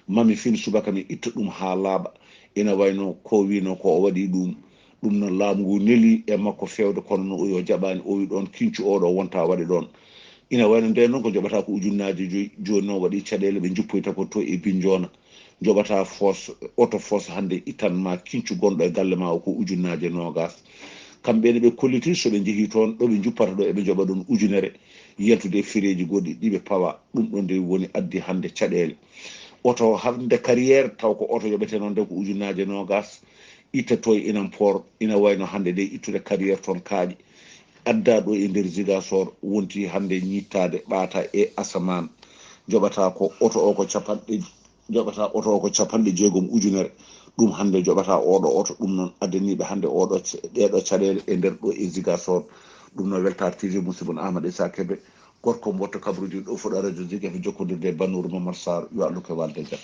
mami fin subaka mi itta ɗum haa laaɓa. Ina wayno ko wino ko o waɗi ɗum, ɗum noon laamu ngu neli e makko feewde, kono no o yo jaɓaani, o wi ɗoon kincu oɗo wonta waɗe ɗoon. Ina wayno nde noon ko njoɓata ko ujunnaaje joyi, jooni noon waɗi caɗeele, ɓe njuppoyta ko to e Binnjoona. Njoɓata foos, oto foos hannde ittan ma kincu gonɗo e galle ma o ko ujunnaaje noogas. Kamɓe ne ɓe kolliti so ɓe njehii toon ɗo ɓe njuppata ɗo eɓe njoɓa ɗoon ujunere yaltude e fereeji goɗɗi ɗi ɓe pawa. Ɗum ɗo nde woni addi hannde caɗeele. Oto hannde carrière taw ko oto yoɓetee noon nde ko ujunnaaje noogaas itta to e Inam Port, ina wayno hannde nde ittude carrière toon kaaƴe adda ɗo e nder Ziguinchor wonti hannde ñittaade ɓaata e asamaan. Joɓata ko oto o ko capanɗe joɓata oto o ko capanɗe jeegom ujunere. Ɗum hannde joɓata oɗo oto. Ɗum noon addaniiɓe hannde oɗo ca- ɗeɗo caɗeele e nder ɗo e Ziguinchor. Ɗum noon Weltaare T V, musidɓe mon Amadou Issa Kébé, gorko mboɗo kabaruuji ɗo fuɗa radio Zik F M jokkondirde e Bannooru Momar Sarr. Yo Allah ko walde jam.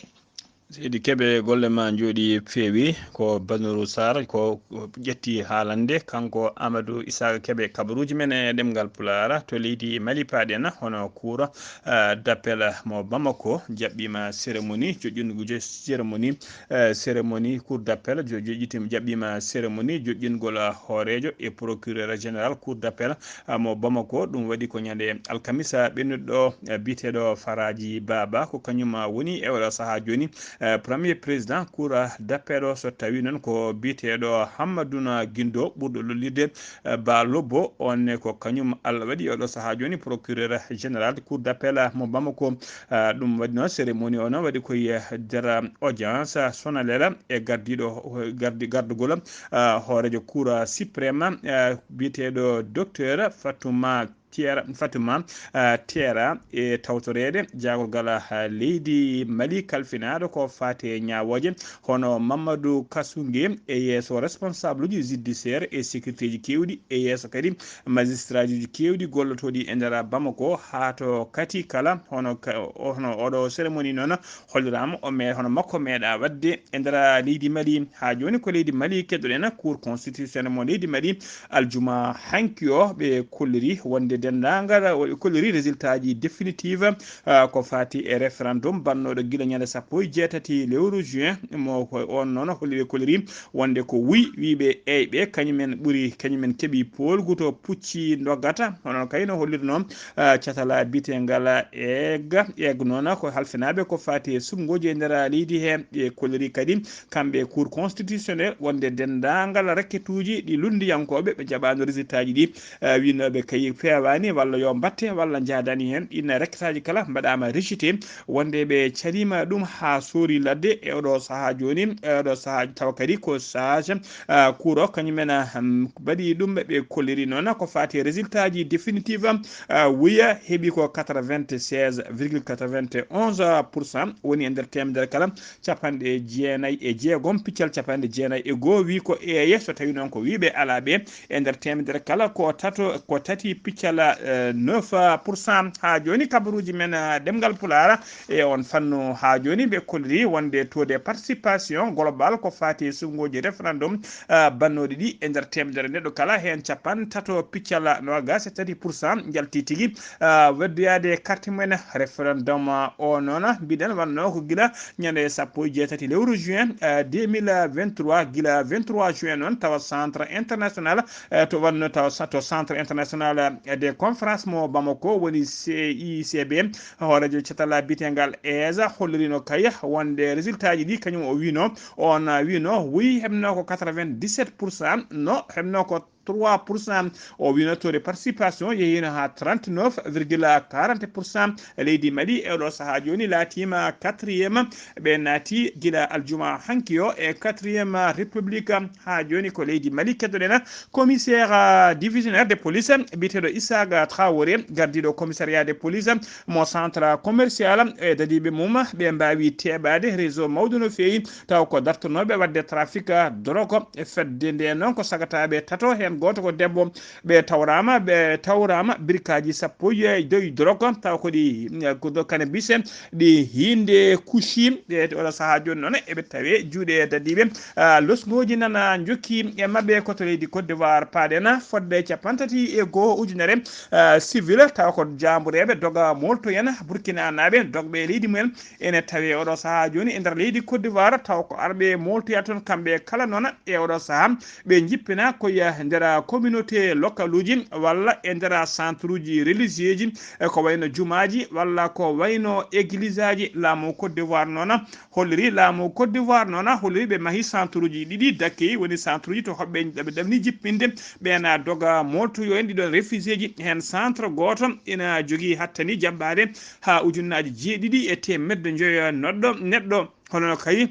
Seydi Kébé, golle ma njooɗi, peewi. Ko Bannooru Sarr ko ƴetti haalande, kanko Amadou Issa Kébé, kabaruuji men e ɗemngal Pulaar to leydi Mali paaɗen, hono cour, eh, d'appel mo Bamako jaɓɓiima cérémonie joƴƴingo cérémonie, eh, cérémonie cour d'appel jo- joƴƴitima jaɓɓiima cérémonie joƴƴingol hooreejo e procureur général cour d'appel, eh, mo Bamako. Ɗum waɗi ko ñande alkamisa ɓennuɗo, eh, biyeteeɗo Faraji Baba, ko kañum woni e oɗo sahaa jooni, eh, premier président cour d'appel o, so tawi noon ko biyeteeɗo Hammadouna Guindo ɓurɗo lollirde, eh, Ba Lobbo, on ne ko kañum Allah waɗi oɗo sahaa jooni procureur général cour d'appel mo Bamako. Eh, ɗum waɗi noon cérémonie o noon waɗi koye nder audience solennelle e gardiiɗo, gardi- gardugol, eh, hooreejo cour suprême, eh, biyeteeɗo docteur Fatouma Tiera, Fatuma, ah, Tiera e tawtoreede jaagorgal, ah, leydi Mali kalfinaaɗo ko faati e ñaawooje hono Mamadou Kasunge e yeeso responsableji judiciaire e sécuritéji keewɗi e yeeso kadi magistratuji keewɗi gollotooɗi e nder Bamako haa to kati kala hono ka- hono oɗo cérémonie noon holliraama o me- hono makko meeɗa waɗde e nder leydi Mali. Haa jooni ko leydi Mali keɗoɗen cour constitutionnelle mo leydi Mali aljuma hanki o ɓe kolliri wonde denndaangal ɓe kolliri résultat ji définitive, ah, ko faati e référendum bannooɗo gila ñande sappo e jeetati lewru juin mo ko on noon holli ɓe kolliri wonde ko wuy wiiɓe eyɓe kañumen ɓuri kañumen keɓi poolgu to pucci ndoggata hono kayno hollirno, ah, catala bitengal eg eg noon ko halfinaaɓe ko faati e suɓngooji e nder leydi he ɓe kolliri kadi kamɓe cour constitutionnel wonde denndaangal rakketuuji ɗi lunndiyankooɓe ɓe njaɓaano résultat ji ɗi, eh, wiynooɓe kay peewaani walla yo mbatte walla njaadaani heen. Ɗiin rakketaaji kala mbaɗaama rejeté wonde ɓe caliima ɗum haa soori ladde e oɗo sahaa jooni, e oɗo sahaa tawa kadi ko sage, eh, cour o kañumen, ah, mbaɗi ɗum ɓe kolliri noon ko faati e résultat ji définitive, ah, wuya heɓi ko quatre-vingt-seize virgule quatre-vingt-onze pour cent woni e nder teemedere kala capanɗe jeenayi e jeegom piccal capanɗe jeenayi e goo wi ko eeye so tawi noon ko wiiɓe alaa ɓe e nder teemedere kala ko tato ko tati piccal, eh, neuf pour cent. Haa jooni kabaruuji men, eh, ɗemngal Pulaar e on fannu haa jooni ɓe kolliri wonde taux de participation global ko faati e suɓngooji référendum, ah, bannooɗi ɗi e nder teemedere neɗɗo kala heen capantato piccal noogas e tati pour cent njalti tigi, ah, weddoyaade e carte mumen référendum, ah, o noon mbiɗen wannoo ko gila ñande sappo e jeetati lewru juin, ah, deux mille vingt-trois, gila vingt-trois juin noon tawa centre international, eh, to wannoo tawa sa- to centre international, eh, de conférence mo Bamako woni C I C B, hooreejo catal bitengal E S A hollirino kay wonde résultat ji ɗi kañum o wiino on wiino wuy heɓno ko quatre-vingt-dix-sept pour cent no heɓno ko trois pour cent. O wiino taux de participation yehiino haa trente-neuf virgule quarante pour cent. Leydi Mali e oɗo sahaa jooni laatiima quatrième. Ɓe naati gila aljuma hanki o e quatrième république. Haa jooni ko leydi Mali keɗoɗen commissaire, euh, divisionnaire de police biyeteeɗo Isaac Traoré, gardiiɗo commissariat de police mo centre commercial e dadiiɓe mum ɓe mbaawi teeɓaade réseau mawɗo no feewi taw ko dartonooɓe waɗde trafic drogue. E fedde nde noon ko sagataaɓe tato, heen gooto ko debbo. Ɓe tawraama, ɓe tawraama birkaaji sappo e joyi drogue, taw ko ɗi, eh, ko do cannabis, ɗi hiinde kushi. E oɗo sahaa jooni noon eɓe tawe juuɗe dadiiɓe. Ah, losngooji nana njokki e maɓɓe ko to leydi Côte d'Ivoire paaɗen fodde capantati e goo ujunere, ah, civil, taw ko jaambureeɓe doga molto en Burkina naaɓe dogɓe e leydi mumen. Ene tawe oɗo sahaa jooni e nder leydi Côte d'Ivoire, taw ko arɓe moltoya toon kamɓe kala noon e oɗo sahaa. Ɓe njippina ko e nder communauté localuji walla e nder centre uji religieuji, e ko wayno jumaaji walla ko wayno églisaji. Laamu Côte d'Ivoire noona holliri, laamu Côte d'Ivoire noona holliri ɓe mahi centre uji ɗiɗi Dakey, woni centre uji to hoɓɓe ɗaɓi ɗamni jippinde ɓeena doga moltoyo en ɗiɗon réfugiéji. Heen centre gooto ina jogii hattani jaɓɓaade haa ujunnaaji jeeɗiɗi e teemedde njoyo neɗɗo neɗɗo. Hono no kay,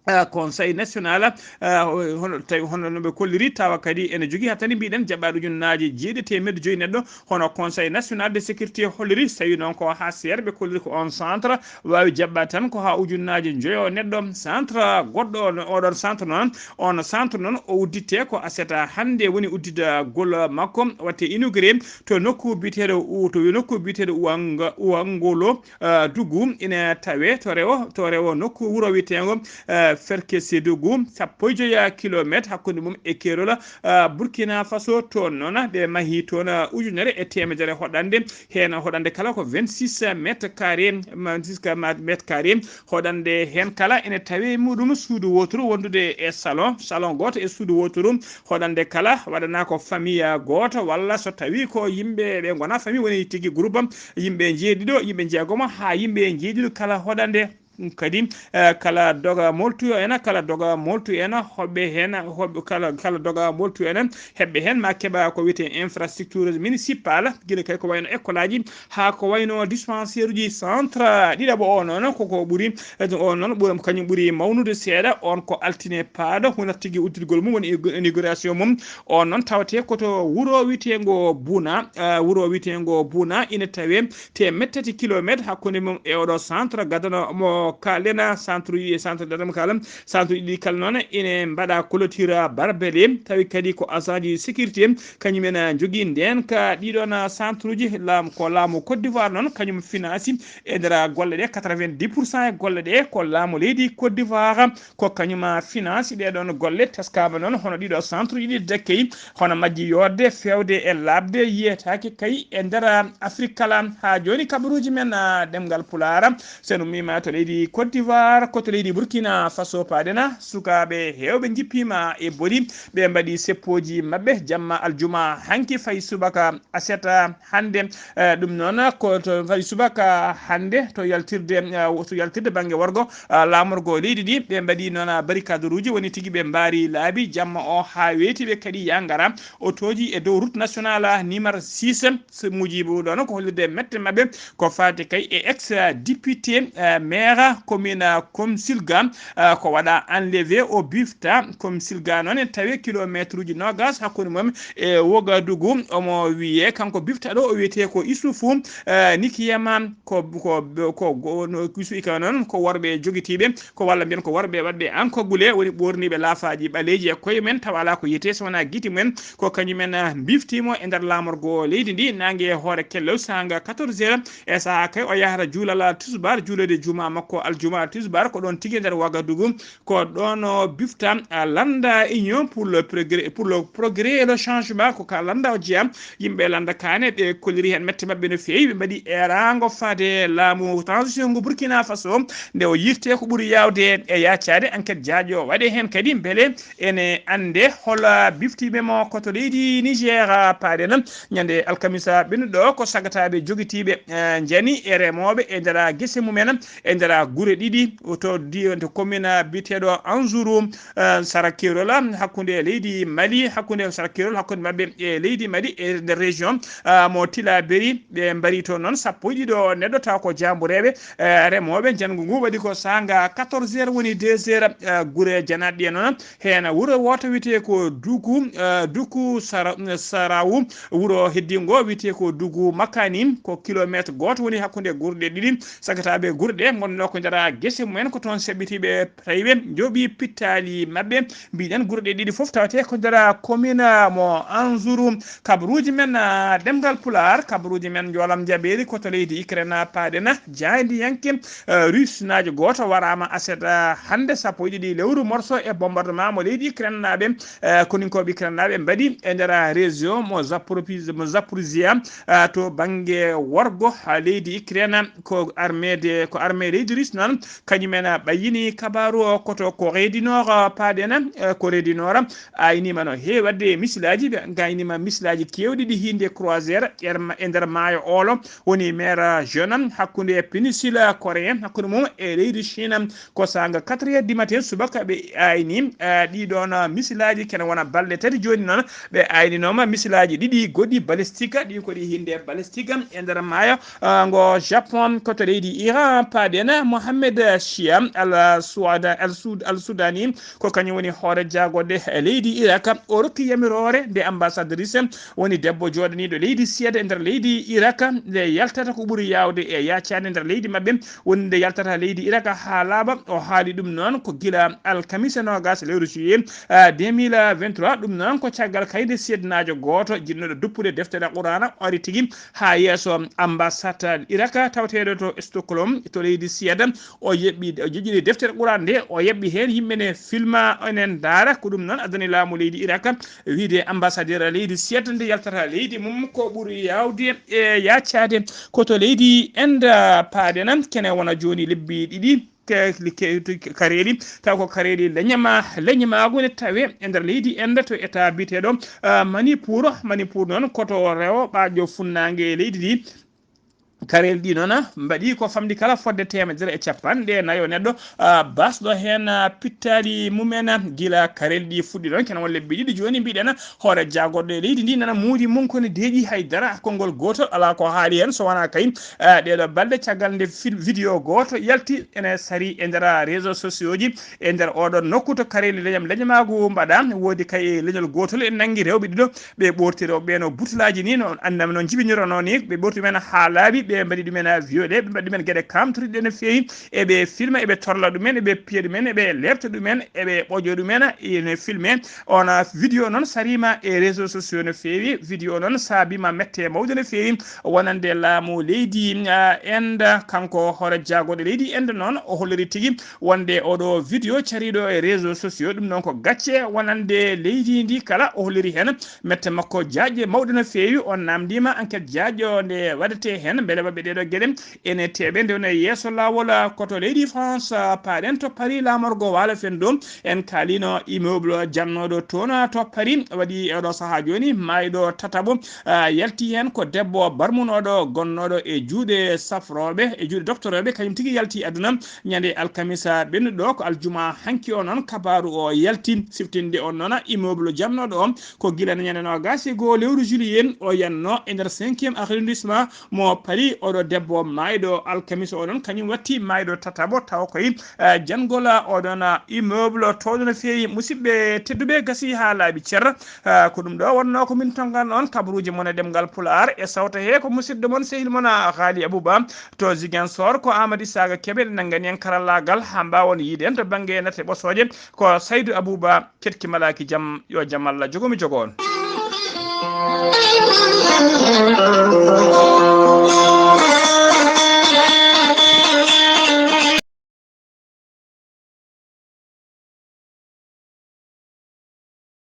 ah, Conseil national, ah, hono tawi hono no ɓe kolliri, tawa kadi ene jogii hattani mbiɗen jaɓɓaade ujunnaaji jeeɗi teemedde joyi neɗɗo. Hono Conseil national de sécurité holliri, so tawi noon ko haa seeɗa ɓe kolliri ko on centre waawi jaɓɓaade tan ko haa ujunnaaji njoyo neɗɗo. Centre goɗɗo on, oɗon centre noon, on centre noon o udditte ko aset hannde woni udditgol makko, watte inauguré to nokku biyeteeɗo U-, to nokku biyeteeɗo Uwanga-, Uwangolo, ah, Dugu, ina tawe to rewo, to rewo nokku wuro wiyeteengo, ah, Ferkesedugu, sappo e joyi kilometre hakkunde mum e keerol, ah, Burkina Faso. Toon noon ɓe mahi toon, ah, ujunere e teemedere hoɗande, heen hoɗande kala ko vingt-six mètres carrés, ma, vingt-six ka-, ma, mètres carrés. Hoɗande heen kala ene tawi e muɗum suudu wooturu wondude e salon, salon gooto e suudu wooturu. Hoɗande kala waɗana ko famille gooto, walla so tawi ko yimɓe ɓe ngona famille, woni tigi groupe, yimɓe jeeɗiɗo, yimɓe jeegomo haa yimɓe jeeɗiɗo kala hoɗande. Kadi, eh, kala doga moltu ena, kala doga moltu ena, hoɓɓe heen, hoɓɓe kala, kala doga moltu ena, heɓɓe heen ma keɓa ko wiyetee infrastructure municipale, gila kay ko wayno école aji, haa ko wayno dispensaire uji. Centre ɗiɗaɓo o noon, koko ɓuri, o noon ɓuri, kañum ɓuri mawnude seeɗa, on ko altine paaɗo, wonata tigi udditgol mum, woni inauguration mum. On noon tawate ko to wuro wiyeteengo Buna, eh, wuro wiyeteengo Buna ina tawe teemeɗɗe tati kilometre hakkunde mum e oɗo centre gadano mo kaalɗen, centre uji, centre gadano mo kaalen, centre uji ɗi kala noon ine mbaɗa clôture barbelé, tawi kadi ko agent ji sécurité kañum en njogii ndeen ka ɗiɗon centre uji. Laam-, ko laamu Côte d'Ivoire noon kañum finance e nder golle ɗe, quatre-vingt-dix pour cent e golle ɗe ko laamu leydi Côte d'Ivoire ko kañum finance ɗee ɗoon golle. Teskaama noon hono ɗiɗo centre uji ɗi Dakey, hono majji yoorde, feewde e laaɓde, yiyetaake kay e nder Afrique kala. Haa jooni kabaruuji men, ah, ɗemngal Pulaar, so en ummiima to leydi Côte d'Ivoire, ko to leydi Burkina Faso paaɗen. Sukaaɓe heewɓe njippiima e boli, ɓe mbaɗi seppooji maɓɓe jamma aljuma hanki fayi subaka aset hannde. Eh, ɗum noon ko to fayi subaka hannde to yaltirde, eh, to yaltirde bannge worgo, ah, laamorgo leydi ndi, ɓe mbaɗi noon, ah, barikaduruuji, woni tigi ɓe mbaari laabi jamma o haa weeti, ɓe kaɗi yangara otooji e dow route nationale, ah, numéro six. So Mujibu ɗoon ko hollirde mette maɓɓe ko faati kay e ex député, eh, maire commune, ah, Komsilga, ah, ko waɗa enlevé o bifta Komsilga noon en tawi kilometre uji noogas hakkunde mum e Wogadugu. Omo wiyee kanko biftaɗo o wiyetee ko Isufu, eh, Nikiyama, ko, ko, ko, ko, no, Isu Ika noon ko worɓe jogitiiɓe, ko walla mbiyen ko worɓe waɗɓe ankogule, woni ɓoorniiɓe laafaaji ɓaleeji e koye men, tawa alaa ko yiyetee so wonaa giti mumen. Ko kañum en, ah, mbiftiimo e nder laamorgo leydi ndi, naange e hoore kellew, saanga quatorze heures, e sahaa kay o yahata juulal tisbaar, juulede juma makko aljuma tisbaar, ko ɗoon tigi e nder Wagadugu. Ko ɗoon o bifta, ah, lannda Union pour le progrès, pour le progrès et le changement, ko ka lannda o jeyaa. Yimɓe lannda kaane ɓe kolliri heen mette maɓɓe no feewi, ɓe mbaɗi eeraango faade laamu transition ngu Burkina Faso, nde o yirte ko ɓuri yaawde e yaacaade. Enquête jaaƴo waɗe heen kadi mbele ene annde hol biftiiɓe mo ko to leydi Niger paaɗen. Ñande alkamisa ɓennuɗo ko sagataaɓe jogitiiɓe, eh, njani e remooɓe e nder gese mumen, e nder gure ɗiɗi, to di-, to commune biyeteeɗo Anzuru, eh, sara keerol hakkunde leydi Mali, hakkunde sara keerol hakkunde maɓɓe e leydi Mali e nder région, ah, mo Tilaberi. Ɓe mbari toon noon sappo e ɗiɗo neɗɗo tawa ko jaambureeɓe, eh, remooɓe. Njanngu ngu waɗi ko saanga quatorze heures woni deux heures, eh, gure janaaɗe ɗe noon. Heen wuro wooto wiyetee ko Duku, eh, Duku Sara-, Sarawu. Wuro heddiingo wiyetee ko Dugu Makani, ko kilometre gooto woni hakkunde gure ɗe ɗiɗi. Sagataaɓe gure ɗe ngonnoo ko nder gese mumen, ko toon seɓɓitiiɓe tawi ɓe njooɓi pittaali maɓɓe. Mbiɗen gure ɗe ɗiɗi fof tawetee ko nder commune mo Anzuru. Kabaruuji men, ah, ɗemngal Pulaar, kabaruuji men njoolam njaɓeeri ko to leydi Ukraine paaɗen. Jaayndiyanke, eh, Rusnaajo gooto waraama aset, ah, hannde sappo e ɗiɗi lewru morso e bombardement mo leydi Ukraine naaɓe, eh, koninkooɓe Ukraine naaɓe mbaɗi e nder région mo Zaporizhia, mo Zaporizhia, ah, to bannge worgo, ah, leydi Ukraine. Ko armée de, ko armée leydi Suisse noon, kañum en ɓayyini kabaaru o koto Corée du Nord, paaɗen, eh, Corée du Nord aynima no heewi waɗde misilaaji, ɓe ngaynima misilaaji keewɗi ɗi hinde croisière ƴerma e nder maayo olo, woni mer Jaune, hakkunde péninsule coréen, hakkunde mum e leydi Chine. Ko saanga quatre heures du matin subaka ɓe ayni, eh, ɗiɗon misilaaji kene wona balɗe tati jooni noon, ɓe ayninooma misilaaji ɗiɗi goɗɗi balistique, ɗi ko ɗi hinde balistique e nder maayo, eh, ngo Japon, ko to leydi Iran paaɗen. Mohamed Shia al Suada, al Sud, al Sudani, ko kañum woni hoore jaagoɗe leydi Irak. O rokki yamiroore nde ambassadrice woni debbo jooɗaniiɗo leydi Suède e nder leydi Irak, nde yaltata ko ɓuri yaawde e yaacaade nder leydi maɓɓe, woni nde yaltata leydi Irak haa laaɓa. O haali ɗum noon ko gila alkamisa noogas lewru juillet, ah, deux mille vingt-trois. Ɗum noon ko caggal kayde Suèdenaajo gooto jiɗnooɗo duppude deftere Quraana o ari tigi haa yeeso ambassade Irak tawateeɗo to Stockholm to leydi Suède. O yeɓɓi, o joƴƴini deftere Quraan nde, o yeɓɓi heen yimɓe ne filma, enen ndaara. Ko ɗum noon addani laamu leydi Irak wiide ambassadeur leydi Suède nde yaltata leydi mum ko ɓuri yaawde e yaacaade ko to leydi Inde paaɗen. Kene wona jooni lebbi ɗiɗi ke-, ke-, kareeli, taw ko kareeli leñama, leñamaagu ne tawe e nder leydi Inde to état biyeteeɗo, ah, Manipur. Manipur noon ko to rewo ɓaajo funnaange leydi ndi. Karel ɗi noon mbaɗi ko famɗi kala fodde teemedere e capanɗe nayo neɗɗo, ah, basɗo heen, ah, pittaali mumen. Gila karel ɗi fuɗɗi noon, kene won lebbi ɗiɗi jooni, mbiɗen hoore jaagoɗo e leydi ndi nana muuri mum kono deeƴi hay dara, konngol gootol alaa ko haali heen, so wonaa kay, ah, ɗeɗo balɗe caggal nde fil-, vidéo gooto yalti ene sari e nder réseaux sociaux ji, e nder oɗon nokku to kareeli leñam leñamaagu mbaɗa, woodi kay e leñol gootol en nanngi rewɓe ɗiɗo, ɓe ɓoorti rewɓe ɓe no butulaaji ni, no annam no njibinirano ni, ɓe ɓoorti ɗumen haa laaɓi, ɓe mbaɗi ɗumen violé, ɓe mbaɗi ɗumen geɗe kamtoriɗe no feewi, eɓe filma, eɓe torla ɗumen, eɓe piya ɗumen, eɓe leɓta ɗumen, eɓe ɓoƴo ɗumen, ene filme. On vidéo noon sarima e réseaux sociaux no feewi, vidéo noon saabima mette mawde no feewi, wonande laamu leydi, ah, Inde, kanko hoore jaagoɗo leydi Inde noon, o holliri tigi wonde oɗo vidéo cariɗo e réseaux sociaux, ɗum noon ko gacce wonande leydi ndi kala. O holliri heen mette makko jaaƴe mawɗe no feewi. On namndima enquête jaaƴo nde waɗete heen, mbele waɓɓe ɗeɗo geɗe ene teeɓe nde woni yeeso laawol, ah, ko to leydi France, ah, paaɗen to Paris, laamorgo waalo fen ɗo. En kaalino immeuble jannoɗo toon to Paris, waɗi e oɗo sahaa jooni maayɗo tataɓo, ah, yalti heen ko debbo barmunoɗo gonnoɗo e juuɗe safrooɓe, e juuɗe doctorooɓe, kañum tigi yalti aduna ñande alkamisa ɓennuɗo ko aljuma hanki o. Noon kabaaru o yalti siftinde on noon immeuble jannoɗo o ko gila ñande noogas e goo lewru juillet o yanno e nder cinquième arrondissement mo Paris. Oɗo debbo maayɗo alkamisa o noon kañum watti maayɗo tataɓo taw koye, eh, jangol oɗon, eh, immeuble towɗo no feewi. Musidɓe tedduɓe, gasi haa laaɓi cer. Eh, ko ɗum ɗo wonno ko min tongan on kabaruuji mon e ɗemngal Pulaar e sawta he ko musidɗo mon sehil mon, eh, Haali Abuba to Ziguinchor, ko Amadou Isaga Kebe nangani en karallaagal haa mbaawon yiide en to bannge nate ɓosooje ko Saydou Abuba ketki malaaki jam, yo jam Allah jogo mi jogo on.